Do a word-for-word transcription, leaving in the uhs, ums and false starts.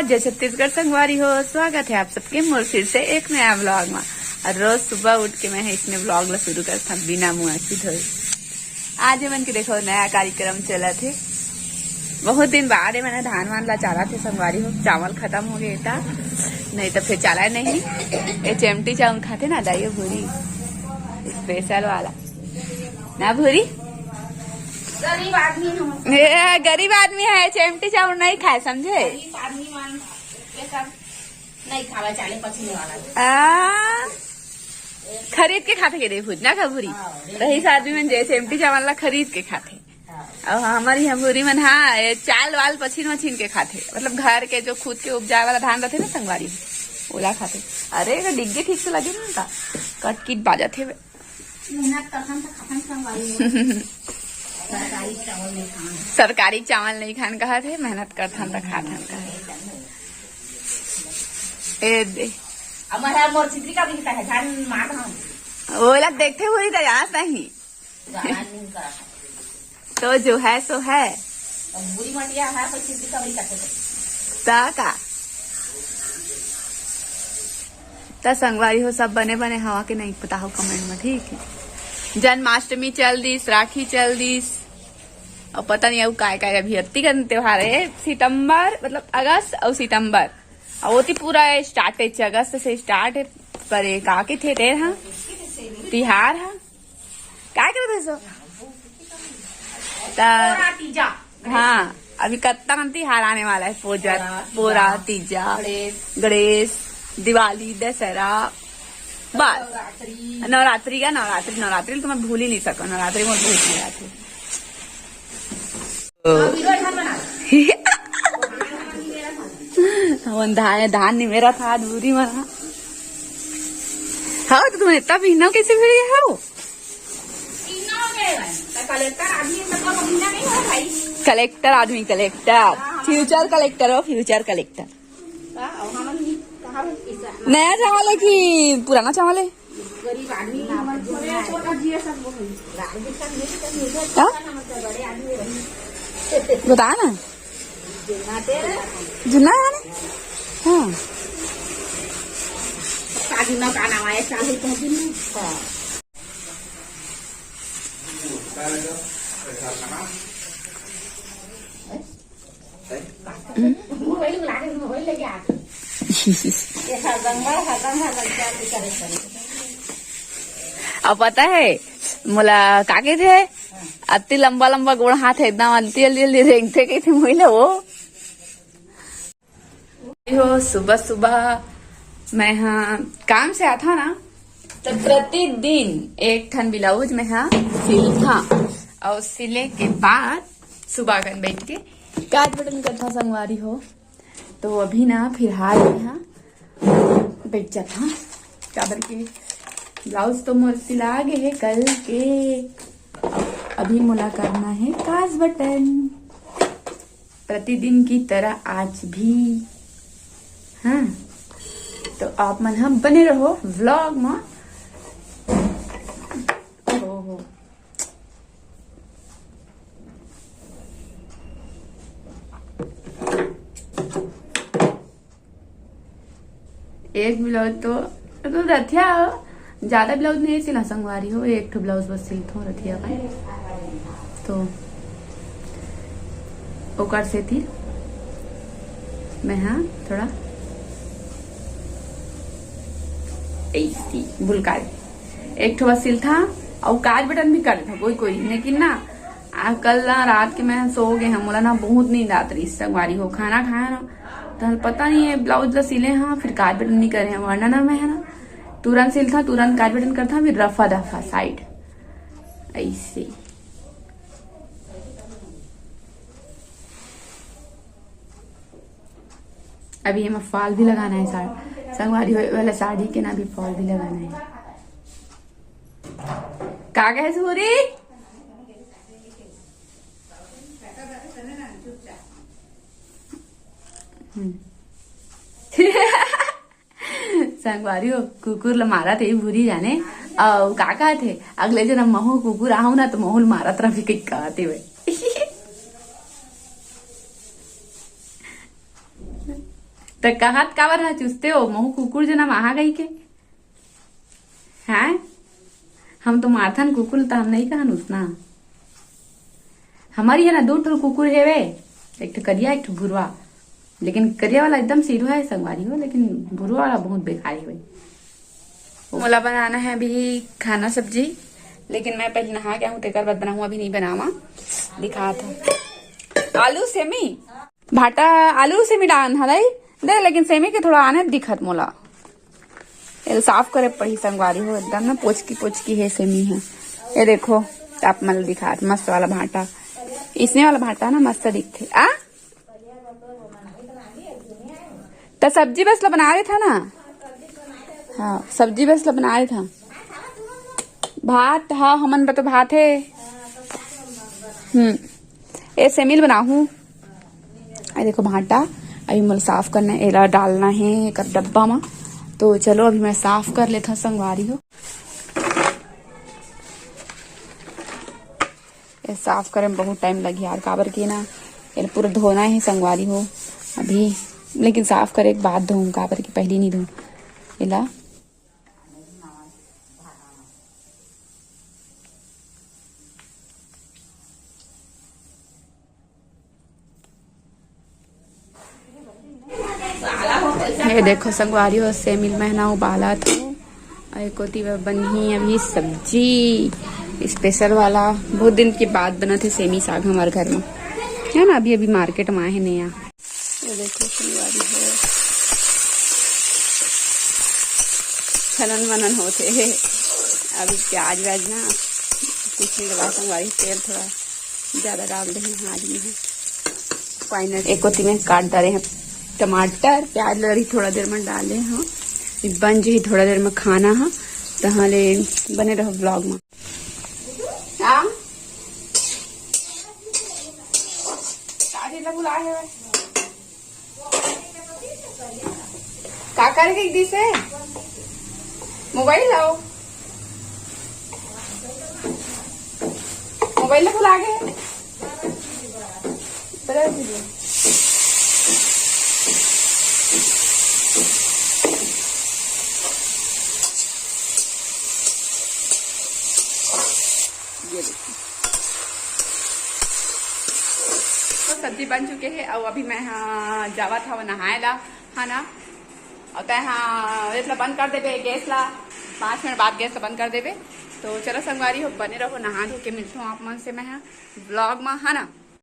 जय छत्तीसगढ़ संगवारी हो, स्वागत है आप सबके मोर फिर से एक नया व्लॉग में। और रोज सुबह उठ के मैं इसने व्लॉग ला शुरू करता बिना मुंह की धोए। आज मन के देखो नया कार्यक्रम चलत हे। बहुत दिन बाद ये मैंने धान वान ला चाला थे संगवारी हो, चावल खत्म हो गए था, नहीं तो फिर चाला नहीं। ये चेमटी चावल खाते ना दाई भूरी, स्पेशल वाला ना भूरी। गरीब आदमी हम। ये गरीब आदमी है, चेमटी चावल नहीं खाए, समझे? गरीब आदमी मन ये सब नहीं खावा चाले पछिने वाला। आ, खरीद के खाते के देखो ना का भूरी। हाँ, रईस आदमी मन जैसे चेमटी चावल ला खरीद के खाते। हाँ। और हमारी हम भूरी मन, हाँ, ये चाल वाल पछिन मछिन के खाते, मतलब घर के जो खुद के उपजाए वाला धान रहते ना संगवारी, ओला खाते। अरे तो डिग्गी ठीक से लगे ना का, कट किट बाजत हे। मेहनत करथन त खाथन संगवारी हो। सरकारी चावल नहीं खान। सरकारी चावल नहीं खान कहा थे, मेहनत करथन त खाथन कहा। ए दे। अब मैं मोर चित्रिका भी है, धान मार हम। ओला देखते हुई त जात नहीं। तो जो है सो है। अब बुरी मटिया है, कोई चित्रिका बड़ी कटे। ता का? त संगवारी हो, सब बने बने हवा के नहीं बताओ कमेंट में, ठीक है? जन्माष्टमी चल दिस, राखी चल दिस, और पता नहीं अउ काय काय, अभी अत्ती कन त्योहार है, सितंबर मतलब अगस्त और सितंबर, और वो ती पूरा स्टार्ट है, अगस्त से स्टार्ट है। पर ये का के थे तेर हाँ तिहार हाँ, का के बता सो? त हाँ, अभी कत्ता कन तिहार आने वाला है, पोजत, पोरा, तीजा, गणेश, दिवाली, दशहरा, बस। नवरात्रि का, नवरात्रि, नवरात्रि तो मैं भूल ही नहीं सकूँ, नवरात्रि में बहुत मजा आती है। हमन धान, धान नहीं मेरा था, दूरी में। हाँ, तो तुमने इतना पहना कैसे भिड़ गया हो? कलेक्टर आदमी, कलेक्टर, फ्यूचर कलेक्टर हो, फ्यूचर कलेक्टर। नया चावल है कि पुराना चावल है? हाँ? बता ना। जुन्ना है ना? हाँ। अब पता है मोला का कहिथे, अति लंबा लंबा गोड़ हाथ है, एकदम अति जल्दी जल्दी रेंगथे कहिथे मोला वो। हो सुबह सुबह मैं हा काम से आता ना, तो प्रतिदिन एक ठन ब्लाउज मैं हा सिलथा, और सिले के बाद सुबह कन बैठ के काट बटन करथा संगवारी हो। तो अभी ना फिलहाल मैं हा बैठ जाथा, काबर के ब्लाउज तो मोर सिला गे है कल के। अभी मोला करना है काज बटन, प्रतिदिन की तरह आज भी। हाँ, तो आप मन हम बने रहो व्लॉग में। ओहो। एक ब्लाउज तो, तो रथिया ज्यादा ब्लाउज नहीं सिला संगवारी हो, एक ठो ब्लाउज बस सिलथो रथिया का। तो ओकर सेती मैं हा थोड़ा ऐसी भुलका दे। एक ठो बस सिलथा और काज बटन भी कर देथा कोई कोई, लेकिन ना आ, कल ना रात के मैं सो गए हम, मोला ना बहुत नींद आत रही संगवारी हो, खाना खाया ना, तो पता नहीं है ब्लाउज ला सिले हाँ, फिर काज बटन नहीं करे हैं, वरना ना मैं है ना तुरंत सिलथा, तुरंत काज बटन करथा, फिर रफा दफा साइड ऐसे। अभी एमा फॉल भी लगाना है, साड़-, संगवारी हो-, वाला साड़ी के ना भी फॉल भी लगाना है। का कहे सूरी? हम्म। संगवारी हो, कुकुर ल मारत हे भूरी जाने, अउ का कहत हे, अगले जनम महू कुकुर आहू ना त महू ल मारत रही कही कहत हे। त कहत काबर ह चुसते हो, महू कुकुर जनम आहा गई के? हैं? हम तो मारथन कुकुर, त हम नहीं कहन उसना। हमर इहाँ ना दू ठो कुकुर हेवे, एक ठो करिया, एक ठो भुरवा। लेकिन करिया वाला एकदम सीधवा है संगवारी हो, लेकिन भुरवा वाला बहुत बेकार है भाई। मोला बनाना है अभी खाना सब्जी, लेकिन मैं पहले नहा के आहूँ, तेकर बाद बनाहूँ, अभी नहीं बनावा। दिखात हूँ आलू सेमी भाटा, आलू सेमी डाल हरई दे, लेकिन सेमी के थोड़ा आने दिखत मोला। एल साफ करे पड़ी संगवारी हो, एकदम ना पोचकी पोचकी है सेमी है। ये देखो, आप मन ल दिखात मस्त वाला भाटा, इसने वाला भाटा ना मस्त दिखथे। आ त सब्जी बस ला बना देथा ना। हाँ, सब्जी बस ला बना देथा। भात, हाँ, हमन बर तो भात है। हम्म, ए सेमी ल बनाहूँ। ये देखो भाटा, अभी मोला साफ करना है, एला डालना है एकर डब्बा में। तो चलो अभी मैं साफ कर लेथा संगवारी हो। ये साफ करे में बहुत टाइम लगी यार, काबर के ना एला पूरा धोना है संगवारी हो अभी, लेकिन साफ करे के बाद धोऊँ, काबर के पहली नहीं धोऊँ एला। ये देखो संगवारी हो, सेमी ल मैं ना उबालत हूँ। अउ कोती बर बनही अभी सब्जी special वाला, बहुत दिन के बाद बनत हे सेमी साग हमारे घर में, है ना। अभी अभी market में आए हे नया। ये देखो संगवारी हो, छनन मनन होत हे। अभी प्याज व्याज ना कुछ नहीं डला संगवारी, तेल थोड़ा ज्यादा डाल दे हैं आज में। Final एक कोती में काट डाले हैं टमाटर, प्याज लरी थोड़ा देर में डाले हैं। ये बन जी थोड़ा देर में खाना है, तहाँ ले बने रहो vlog में। हाँ? काजी ला बुलाए हे। का करे के दिस हे? मोबाइल लाओ। मोबाइल ला भुला गे। बता दीजिए। ये देखिए। तो सब्जी बन चुके हे अउ अभी मैं हा जावत हव नहाए ला, है ना। अउ तै हा एतला बंद कर देबे गैस ला, पाँच मिनट बाद गैस ला बंद कर देबे। तो चलो संगवारी हो, बने रहो, नहा धो के मिलथों आप मन से मैं हा vlog में, है ना।